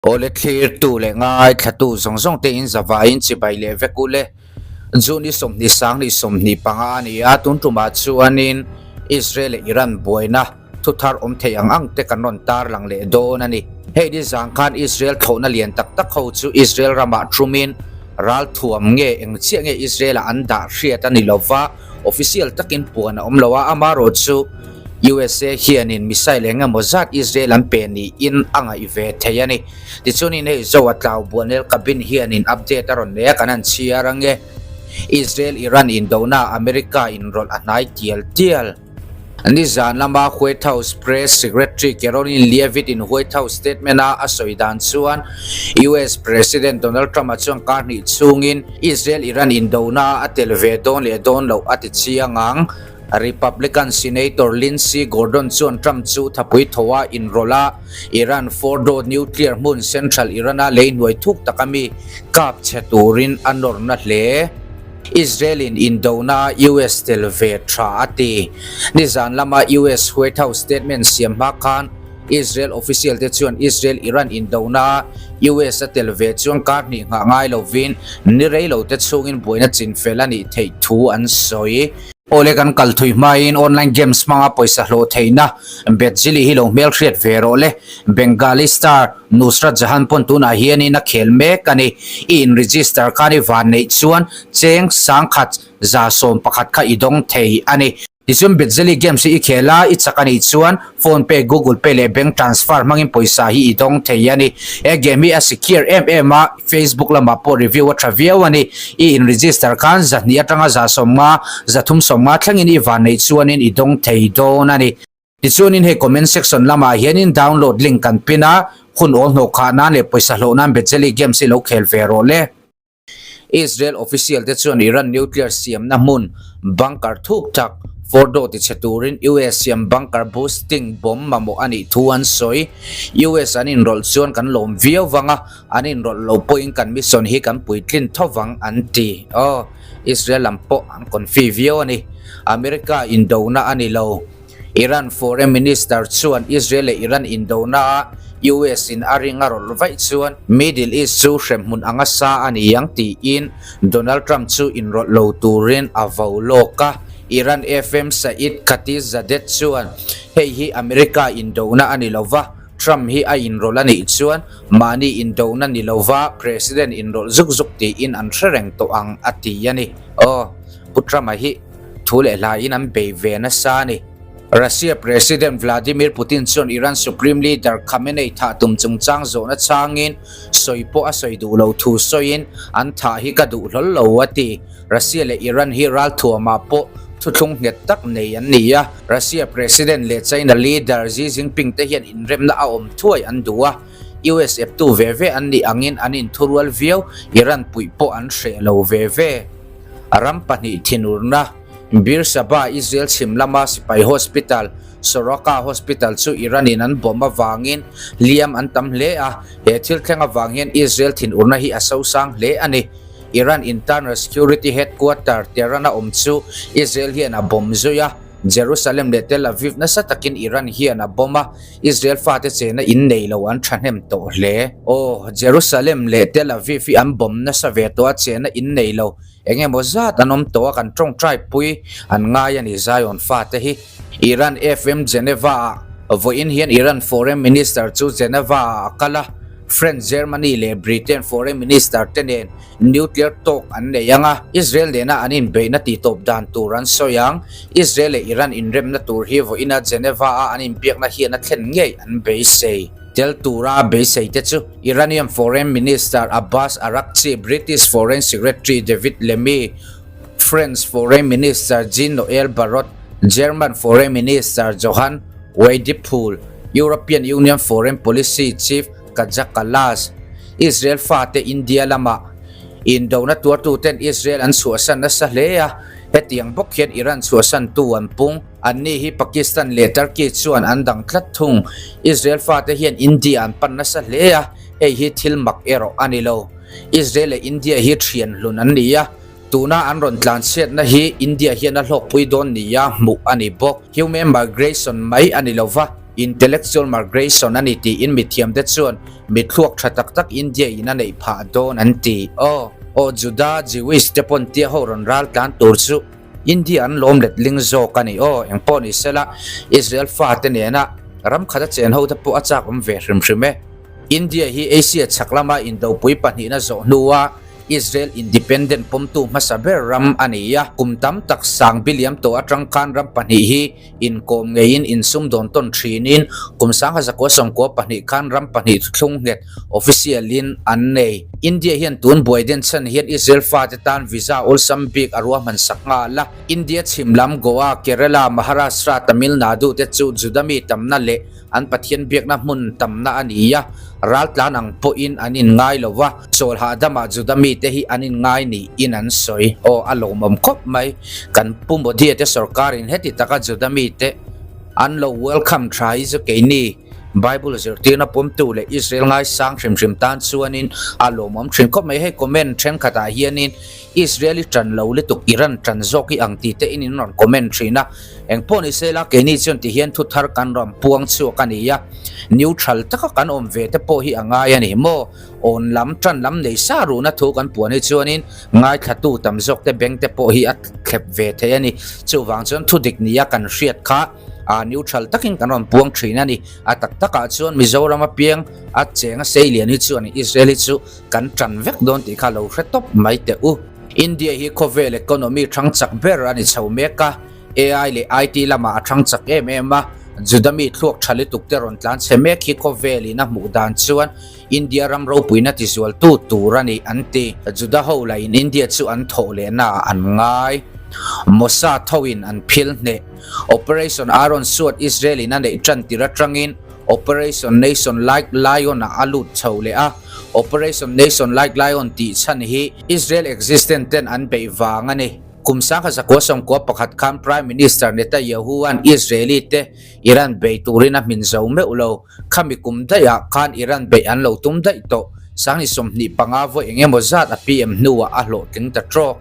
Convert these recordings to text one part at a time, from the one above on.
Awle thlirtu leh ngaithlatu zawng zawng te in zavaiin chibai leh vek u le. June i 20 sang 25 a ni a, tun tumah chuanin Israel leh Iran buaina thu thar awm thei ang ang te kan rawn tarlang leh dawn a ni. Hei ni zang khan Israel thlawhna lian tak tak ho chu Israel ramah thumin ralthuam nge eng chiah nge Israel ah an dah hriat a ni lova, Official takin puan a awm lo a, amarawh chu USA hianin missile eng emaw zat Israel an pe niin a ngaih ve thei a ni. Tichuanin hei zo a tlau Buanel cabin hianin update a rawn nei a, kan han chhiar ange. Israel-Iran indona America inrawlh a hnai tial tial. Nizan lama White House Press Secretary Karoline Leavitt in White House statement a a sawi dan chuan US President Donald Trump a chuan kar hnih chhungin Israel-Iran indona a tel ve dawn leh dawn loh a ti chiang ang. Republican Senator Lindsey Gordon chuan Trump chu thapui tho a inrawlh a, Iran Fordow nuclear hmun central Iran a lei hnuai thuk taka mi kap chhe turin a nawrna hle. Israel-in indona US tel ve tha a ti. Nizan lama US White House statement siam hma khan Israel official te chuan Israel-Iran indona US a tel ve chuan kar hnih nghah ngai lovin ni rei lo te chhungin buaina chinfel a nih theih thu an sawi. Awle kan kal thui hmain online games hmanga pawisa hlawh theihna Betzili hi lo hmelhriat ve rawh le. Bengali star Nusrat Jahan pawn tunah hianin a khel mek a ni. I in register khan i van neih chuan cheng sangkhat 111 kha i dawng thei a ni. Tichuan Betzeli games hi i khel a, i chak a nih chuan Phone Pay, Google Pay leh bank transfer hmangin pawisa hi i dawng thei a ni. He game hi a secure em em a, Facebook lamah pawh review a tha viau a ni. I in register khan 200 atanga 150, 350 thlengin i van neih chuanin i dawng thei dawn a ni. Tichuanin hei comment section lamah hianin download link kan pin a, hun awl hnawh khah nan leh pawisa hlawh nan Betzeli games hi lo khel ve rawh le. Israel official te chuan Iran nuclear siamna hmun bunker thuk tak Fordow tichhe turin US siam bunker boosting bomb mamawh a nih thu an sawi. US an inrawlh chuan kan lawm viau vang a, an inrawlh lo pawhin kan mission hi kan puitlin tho vang an ti. Aw, Israel lam pawh an confi viau a ni. America indona a ni lo. Iran Foreign Minister chuan Israel leh Iran indonaah US in a ring a rawlh vaih chuan Middle East chu hremhmun anga sa a ni ang tiin Donald Trump chu inrawlh lo turin a vo lawk a. Iran FM Saeed Khatibzadeh chuan hei hi America indona a ni lova, Trump hi a inrawlh a nih chuan mahni indona ni lova President inrawlh zuk zuk tiin an hre reng tawh ang a ti a ni. Aw, Pu Trump-a hi. Thu leh hlaiin an bei ve nasa a ni. Russia President Vladimir Putin chuan Iran Supreme Leader Khamenei thah tum chungchang zawhna changin sawi pawh a sawi duh lo thu sawiin an thah hi ka duh hlawl lo a ti. Russia leh Iran hi ralthuamah pawh thuthlung nghet tak nei an ni a. Russia President leh China Leader Xi Jinping te hian inremna a awm thuai an duh a. US eptu ve ve an nih angin an inthurual viau, Iran puih pawh an hreh lo ve ve. A ram pahnih thinurna, Beersheba, Israel chhim lama sipai hospital, Soroka Hospital chu Iran-in an bomb avangin hliam an tam hle a, he thil thleng avang hian Israel thinurna hi a sosang hle a ni. Iran Internal Security Headquarter, Tehran-a awm chu Israel hian a bomb zui a, Jerusalem leh Tel Aviv nasa takin Iran hian a bomb a, Israel fate chena in nei lo an thahnem tawh hle. Aw, Jerusalem leh Tel Aviv hi an bomb nasa ve tawh a, chena in nei lo. Eng emaw zat an awm tawh a, kan tawngtai pui an ngai a ni Zion fate hi. Iran FM Geneva ah vawiin hian Iran Foreign Minister chu Geneva ah a kal a, French, Germany leh Britain Foreign Minister te nen Nuclear talk an nei ang a, Israel nena an inbeihna tihtawp dan tur an sawi ang. Israel leh Iran inremna tur hi vawiina Geneva-a an inbiakna hian a thlen ngei an beisei. Tel tura a beisei te chu Iranian Foreign Minister Abbas Araghchi, British Foreign Secretary David Lammy, French Foreign Minister Jean-Noel Barrot, German Foreign Minister Johann Wadephul, European Union Foreign Policy Chief Kaja Kallas, Israel fate India lama indona tuartuten Israel an chhuahsan nasa hle a, hetiang bawk hian Iran chhuahsantu an pung. Anni hi Pakistan leh Turkey chuan an dang tlat thung. Israel fate hian India an pan nasa hle a, hei hi thil mak erawh a ni lo. Israel leh India hi thian hlun an ni a, tuna an rawn tlanchhiatna hi India hian a hlawkpui dawn nia hmuh a ni bawk. Human migration mai a ni lo va. Intellectual migration a ni tiin mithiamte chuan mithluak tha tak tak India in a neih phah dawn an ti. Aw, aw Juda, Jewish, te pawn tia ho rawn ral tlan tur chu India an lawm let ling zawk a ni. Aw, engpawh ni sela Israel fate nena ram khata chen ho te pawh a chak awm ve hrim hrim e. India hi Asia chhak lama indopui pahnihna zawh hnua Israel independent pawmtu hmasa ber ram a ni a. Kum tam tak sang biliam tawh atang khan ram pahnih hi inkawm ngeiin insumdawn tawn thinin kum 1992 khan ram pahnih thuthlung nghet official-in an nei. India hian tun buai den chhan hian Israel fate tan visa awlsam bik a ruahman sak nghal a. India chhim lam Goa, Kerala, Maharashtra, Tamil Nadu te chu Juda mi tamna leh An Pathian biakna hmun tamna a ni a, raltlan ang pawhin an inngai lo va, chawl hahdamah Juda mite hi an inngai niin an sawi. Aw, a lawmawm khawp mai. Kan Pu Modi-a te sorkarin heti taka Juda mite an lo welcome tha hi chu keini Bible zirtirna pawmtu leh Israel ngaisang hrim hrim tan chuanin a lawmawm thin khawp mai. Hei comment thenkhatah hianin Israel i tan lo lutuk Iran tan zawk i ang tih te in in rawn comment thin a. Engpawh ni sela keini chuan ti hian thu thar kan rawn puang chhuak a ni a, neutral taka kan awm ve te pawh hi a ngai a ni maw? Awn lam tan lam nei sa ruhna thu kan puan hi chuanin ngaithlatu tam zawk te beng te pawh hi a thlep ve thei a ni. Chuvang chuan thu dik nia kan hriat kha a neutral takin kan rawn puang thin a ni. A tak takah chuan Mizoram apiang a cheng a sei lian hi chuan Israel hi chu kan tan vek dawn tih kha lo hre tawp mai teh u. India hi khawvel economy thang chak ber a ni chho mek a, AI leh IT lamah a thang chak em em a, Juda mi thluak tha lutuk te rawn tlan chhe mek hi khawvel in a hmuh dan chuan India ram ropuina tizualtu tur a ni an ti. Juda ho lah in India chu an thawh lehna ah an ngai. Mossad ho in an phil hneh. Operation Iron Sword Israel in a neih tan tir atangin Operation Nation Like Lion ah a lut chho leh a, Operation Nation Like Lion tih chhan hi Israel existent ten an beih vang a ni. Kum 1991 khan Prime Minister Netanyahu-a'n Israeli te Iran bei turin a hmin zo meuh lo. Khami kum daihah khan Iran beih an lo tum daih tawh. 25 vawi eng emaw zat a PM hnuah a hlawhtling ta trawk.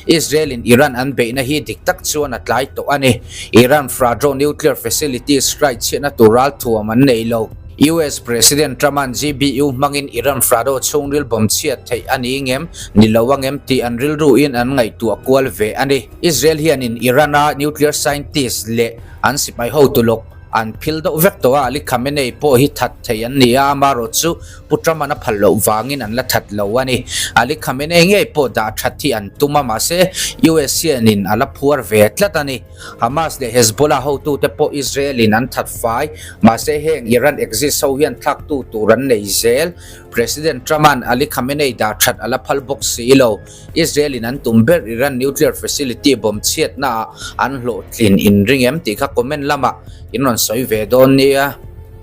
Israel-in Iran an beihna hi dik tak chuan a tlai tawh a ni. Iran Fordow nuclear facility strike chhiatna tur ralthuam an nei lo. US President Trump-a'n GBU hmangin Iran Fordow chhungril bomb chhiat theih a ni ngem, ni lo angem tih an rilruin an ngaihtuah kual ve a ni. Israel hianin Iran-a nuclear scientist leh an sipai hotu lawk an phil deuh vek tawh a, Ali Khamenei pawh hi that thei an ni a, amaherawhchu Pu Trump-a'n a phal loh vangin an la that lo a ni. Ali Khamenei ngei pawh dah that hi an tum a, mahse US hianin a la phuar ve tlat a ni. Hamas leh Hezbollah hotute pawh Israel-in an that fai, mahse heng Iran exist ho hian thlaktu tur an nei zel. President Trump-a'n Ali Khamenei dah that a la phal bawk si lo. Israel-in an tum ber Iran nuclear facility bomb chhiatnaah an hlawhtlin inring em tih kha comment lamah in rawn sawi ve dawn nia.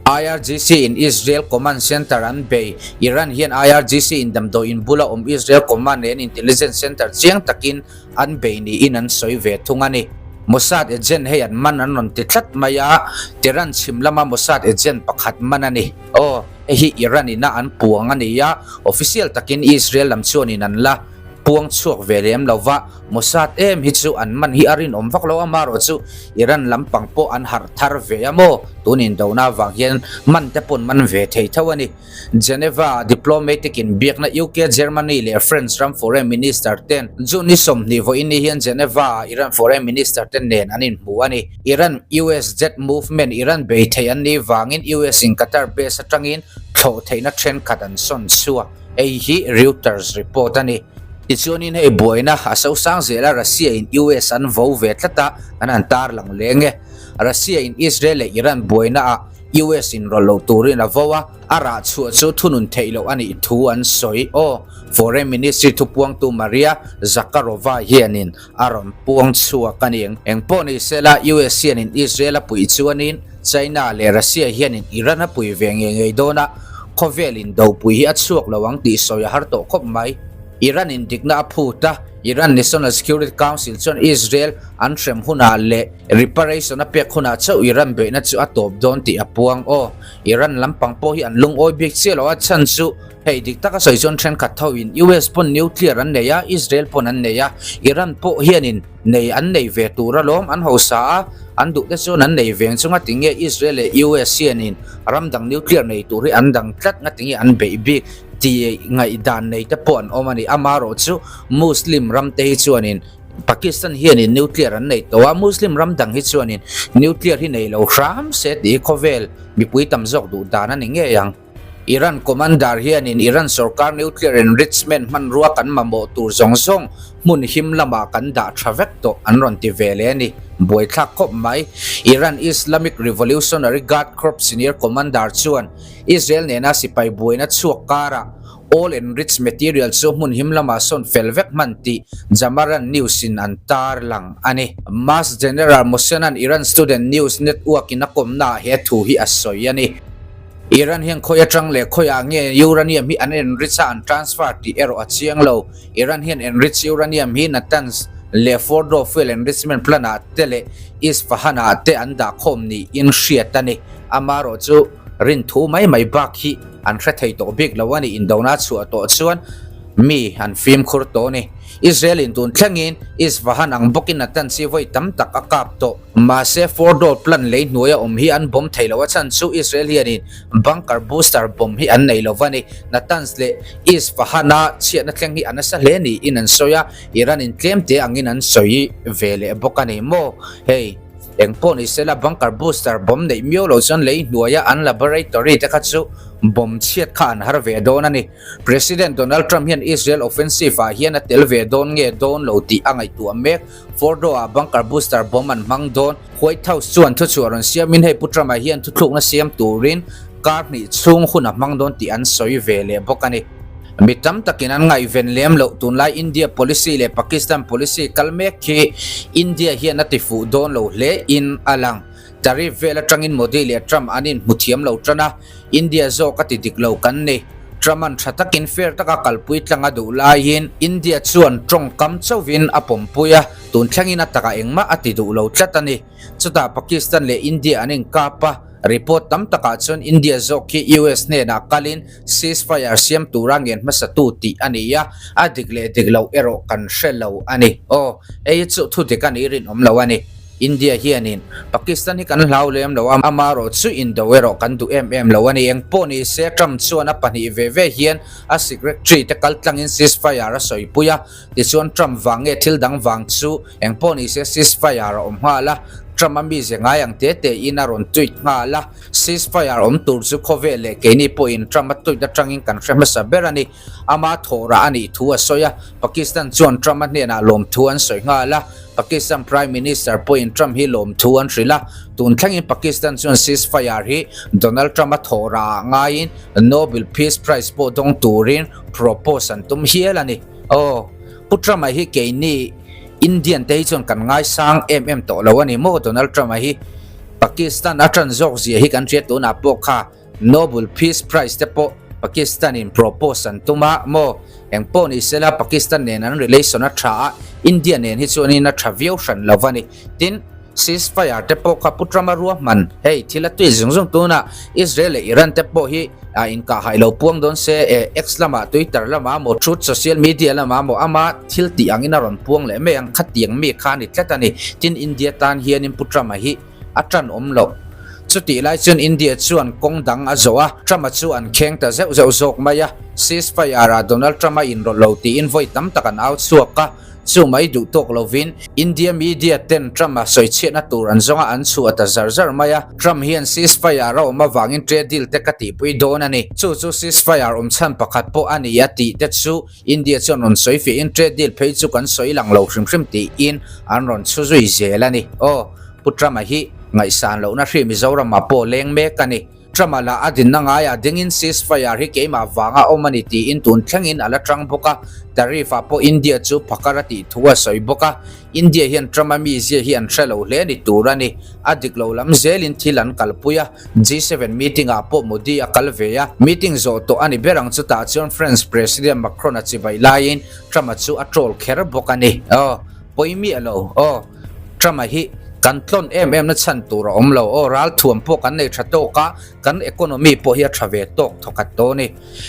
IRGC in Israel Command Center an bei. Iran hian IRGC in damdawi in bula awm Israel Command and Intelligence Center chiang takin an bei niin an sawi ve thung a ni. Mossad agent hei an man an rawn ti tlat mai a, Tehran chhim lama Mossad agent pakhat man a ni. Aw, hei hi Iran ina an puang a ni a, official takin Israel lam chuanin an la puang chhuak ve lem lo va, Mossad em hi chu an man hi a rinawm vak lo, amaherawh chu Iran lampang pawh an harh thar ve a maw, tun indona avang hian man te pawn man ve thei tho a ni. Geneva-ah diplomatic inbiakna UK, Germany leh French ram foreign minister ten June ni 20 vawiin ni hian Geneva-ah Iran foreign minister te nen an inhmu a ni. Iran-US jet movement Iran bei thei an nih vangin US in Qatar base atangin thlawh theihna thenkhat an sawn chhuak. Hei hi Reuters report a ni. Tichuanin hei buaina a sosang zela Russia in US an vo ve tlat a, an han tarlang leng e. Russia in Israel leh Iran buaina ah US in rawlh loh turin a vo a, a rah chhuah chu thunun theih loh a nih thu an sawi. Aw, Foreign Ministry thupuangtu Maria Zakharova hianin a rawn puang chhuak a ni. Eng pawh ni sela, US hianin Israel a puih chuanin China leh Russia hianin Iran a pui ve ngei ngei dawn a, khawvel indopui hi a chhuak lo ang tih sawi a har tawh khawp mai. Iran in dikna a phut a, Iran National Security Council chuan Israel an hrem hunah leh reparation a pek hunah chauh Iran beihna chu a tawp dawn tih a puang. Aw, Iran lampang pawh hi an lungawi bik chiah lo a, chhan chu hei dik taka sawi chuan thenkhat tho in US pawn nuclear an nei a, Israel pawn an nei a, Iran pawh hianin nei an nei ve tur alawm an hausa a. An duh te chuan an nei veng chu ngatinge Israel leh US hianin ram dang nuclear nei tur hi an dang tlat ngatinge an beih bik tih ngaihdan nei te pawh an awm a ni. Amaherawhchu Muslim ram te hi chuanin Pakistan hianin nuclear an nei tawh a, Muslim ram dang hi chuanin nuclear hi nei lo hram se tih hi khawvel mipui tam zawk duh dan a ni ngei ang. Iran commander hianin Iran sorkar nuclear enrichment hmanrua kan mamawh tur zawng zawng hmun him lamah kan dah tha vek tawh an rawn ti ve leh a ni. Buaithlak khawp mai. Iran Islamic Revolutionary Guard Corps senior commander chuan Israel nena sipai buaina chhuak karah all enriched material chu hmun him lamah sawn fel vek hman tih Jamaran News in an tarlang a ni. Mass General Mohsenan Iran Student News Network in a kawmnaah he thu hi a sawi a ni. Iran hian khawi atang leh khawiah nge uranium hi an enrich a an transfer tih erawh a chiang lo. Iran hian enrich uranium hi Natanz leh Fordow fuel enrichment plant ah te leh Isfahan ah te an dah khawm niin hriat a ni. Amaherawh chu rin thu mai mai bak hi an hre thei tawh bik lo a ni. Indona chhuah tawh chuan mi an fimkhur tawh a ni. Israel in tun thlengin Isfahan ang bawkin Natanz hi vawi tam tak a kap tawh. Mahse, Fordow plant lei hnuaia awm hi an bomb thei lo a chhan chu Israel hianin bunker booster bomb hi an nei lo va ni. Natanz leh Isfahan-a chhiatna thleng hi a nasa hle niin an sawi a, Iran-in tlem te angin an sawi ve leh bawk a ni maw? Hei, eng pawh ni sela bunker booster bomb neih miau lo chuan lei hnuaia an laboratory te kha chu bomb chhiat kha an har ve dawn a ni. President Donald Trump hian Israel offensive-ah hian a tel ve dawn nge dawn lo tih a ngaihtuah mek. Fordow-ah bunker booster bomb an hmang dawn. White House chuan thuchhuah rawn siamin hei Pu Trump-a hian thuthlukna siam turin kar hnih chhung hun a hmang dawn tih an sawi ve leh bawk a ni. Mi tam takin an ngaihven lem loh tunlai India policy leh Pakistan policy kal mek khi India hian a tifuh dawn lo hle in a lang. Tariff vel atangin Modi leh Trump an inhmu thiam lo tan a, India zawk a ti dik lo kan ni. Trump-a'n tha takin fair taka kalpui tlang a duh laiin India chuan tawngkam chauhin a pawmpui a, tun thlengin a takah engmah a ti duh lo tlat a ni. Chutah Pakistan leh India an inkap a, report tam takah chuan India zawk hi US hnenah kalin ceasefire siam tura ngen hmasatu tih a ni a, a dik leh dik loh erawh kan hre lo a ni. Aw, hei hi chu thudik a nih rinawm lo a ni. India hianin Pakistan hi kan hlau lem lo a, amaherawh chu indo erawh kan duh em em lo a ni. Engpawh ni se Trump chuan a pahnih ve ve hian a secretary te kal tlangin ceasefire a sawipui a, tichuan Trump vang nge thil dang vang chu engpawh ni se ceasefire a awm nghal a, Trump a mize ngai ang te te in a rawn tweet nghal a, ceasefire awm tur chu khawvel leh keini pawhin Trump a tweet atangin kan hre hmasa ber a ni. Ama thawhrah a nih thu a sawi a, Pakistan chuan Trump a hnenah lawmthu an sawi nghal a. Pakistan Prime Minister pawhin Trump hi lawmthu an hrilh a, tun thlengin Pakistan chuan ceasefire hi Donald Trump a thawh rah ah ngaiin Nobel Peace Prize pawh dawng turin propose an tum hial a ni. Aw, Pu Trump-a hi keini Indian te hi chuan kan ngaisang em em tawh lo a ni maw Donald Trump-a hi Pakistan a tan zawk zia hi kan hria tunah pawh kha Nobel Peace Prize te pawh Pakistan in propose an tum a maw? Eng pawh ni sela Pakistan nen an relation a tha a, India nen hi chuanin a tha viau hran lo a ni. Tin, ceasefire te pawh kha Pu Trump a ruahman, hei thil a tui zung zung tunah Israel leh Iran te pawh hi a inkahhai lo puang dawn se, e X lamah, Twitter lamah maw, Truth Social media lamah maw ama thil tih angin a rawn puang leh mai ang, khatiang mi kha a ni tlat a ni. Tin, India tan hianin Pu Trump a hi a tan awm loh. Chutih lai chuan India chuan kawng dang a zawh a, Trump-a chu an kheng ta zeuh zeuh zawk mai a. Ceasefire-ah Donald Trump-a inrawlh lo tiin vawi tam tak an au chhuak a, chu mai duh tawk lovin India media ten Trump-a sawichhiatna tur an zawng a, an chhuah ta zar zar mai a. Trump hian ceasefire a awm avangin trade deal te ka tihpui dawn a ni. Chu chu ceasefire awm chhan pakhat pawh a ni a tih te chu India chuan rawn sawi fiahin trade deal phei chu kan sawi lang lo hrim hrim tiin an rawn chhu zui zel a ni. Aw, Pu Trump-a hi ngaihsan lohna hri Mizoramah pawh leng mek a ni. Trump-a lah a dinna ngaiah dingin ceasefire hi keimah vanga awm a ni tiin tun thlengin a la tang bawk a, tariff-ah pawh India chu phakar a tih thu a sawi bawk a. India hian Trump-a mizia hi an hre lo hle ni tur a ni. A dik lo lam zelin thil an kalpui a, G7 meeting-ah pawh Modi a kal ve a, meeting zawh tawh a ni ber ang chutah chuan France President Macron-a chibai laiin Trump-a chu a troll kher bawk a ni. Aw, pawi miah lo. Aw, Trump-a hi Kan tlawn em em na chhan tur a awm lo. Aw, ralthuam pawh kan nei tha tawk a, kan economy pawh hi a tha ve tawk thawkhat tawh a ni.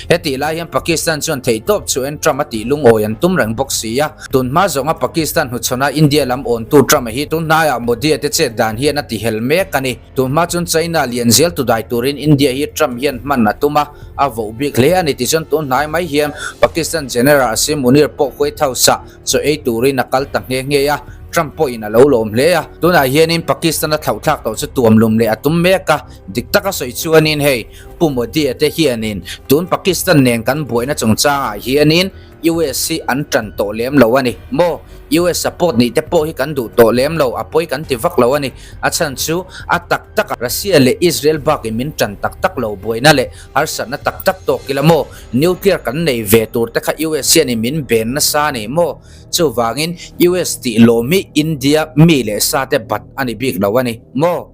Hetih lai hian Pakistan chuan theihtawp chu en Trump a tih lungawi an tum reng bawk si a. Tun hma zawnga Pakistan hnuchhawn a India lam awntu Trump-a hi tun hnaiah Modi-a te chet dan hian a tihel mek a ni. Tun hma chuan China lian zel tu dai turin India hi Trump hian hman a tum a, a voh bik hle a ni. Tichuan tun hnai mai hian Pakistan General Asim Munir pawh White House-ah chaw ei turin a kal ta nghe nghe a, Trump pawhin a lo lawm hle a. Tunah hianin Pakistan a thlauhthlak tawh chu tuam lum leh a tum mek a, dik taka sawi chuanin hei Pu Modi-a te hianin tun Pakistan nen kan buaina chungchangah hianin US hi an tan tawh lem lo a ni maw? US support nih te pawh hi kan duh tawh lem lo, a pawi kan ti vak lo a ni. A chhan chu a tak tak a Russia leh Israel bakin min tan tak tak lo buaina leh harsatna tak tak tawk ila maw? Nuclear kan nei ve tur te kha US hianin min ben nasa a ni maw? Chuvangin US tih lawm hi India mi leh sa te bat a ni bik lo a ni maw?